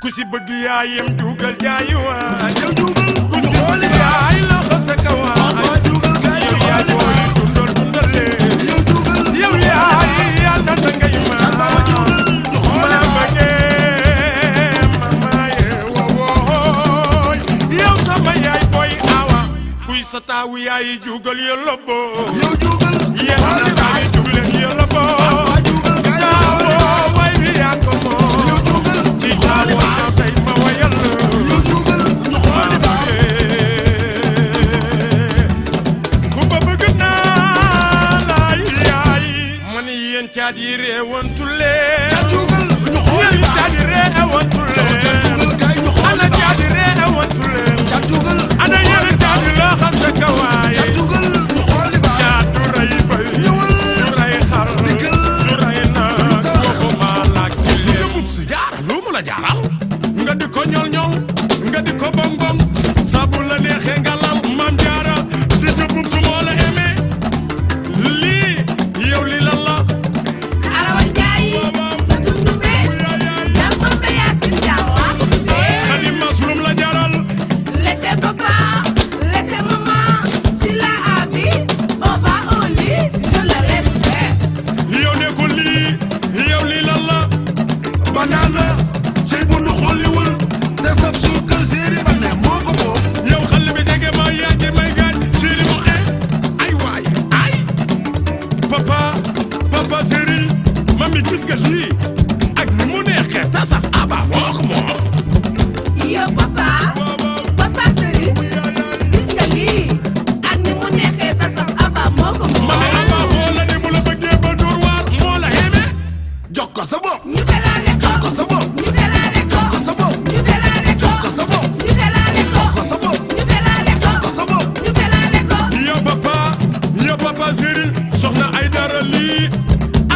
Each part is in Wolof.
ku si bëgg yaayam dugal yaay waay ku si xool yaay loxo sa kawaay yow yaay booy dundal lee yow yaay yal na sa ngay maa bëggee mama ye wooy yow sama yaay booy awa kuy sa taawu yaay jugal yo lobo yéen na taay jugal yo lobo Jadi rewan tule, jadi rewan tule, ana jadi rewan tule, ana yere jadi la khasa kawai, jadu rai bay, rai khar, rai na, ko malak tule. Sigara lu mula jaral, nga di ko ñol ñol, nga di ko bong bong, sabu la nexe ngalam mam jara, di jubum su mo la aimé, li yow li la la. Mami gis nga lii ak ni mu neexee ta saf aba wax moom yow papa Serigne gis nga lii ak ni mu neexee ta saf aba moo ko moom ma ne aba xoola ni mu la bëggee ba dóor waar moo la xeme jox ko sa bopp ñu felaale ko jox ko sa bopp ñu felaale ko jox ko sa bopp ñu felaale ko jox ko sa bopp ñu felaale ko jox ko sa bopp ñu felaale ko jox ko sa bopp ñu felaale ko yow papa Serigne soxna ay dara lii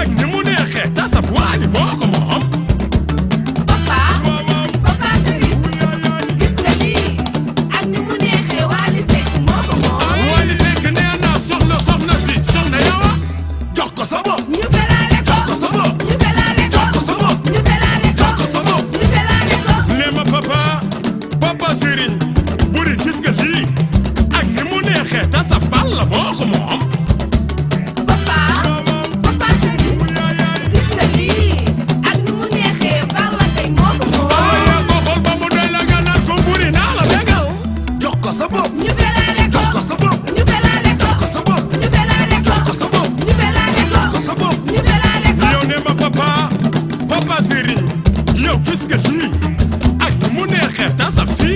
ak ni mu neexee ta saf waani moo ko moom papa Serigne gis nga lii ak ni mu neexee Wally Seck moo ko moom Wally Seck nee naa soxna si soxna yow jox ko sa bopp ñu felaale ko jox ko sa bopp ñu felaale ko jox ko sa bopp ñu felaale ko jox ko sa bopp ñu felaale ko nee ma papa Serigne buri gis nga lii ak ni mu neexee ta saf Balla moo ko moom papa Serigne gis nga lii ak ni mu neexee Balla Gaye moo ko moom yaa ko xool ba mu doy la nga naan ko buri naa la bégal jox ko sa bopp ñu felaale ko jox ko sa bopp ñu felaale ko jox ko sa bopp ñu felaale ko jox ko sa bopp ñu felaale ko jox ko sa bopp ñu felaale ko yow ne ma papa Serigne yow gis nga lii ak ni mu neexee ta saf si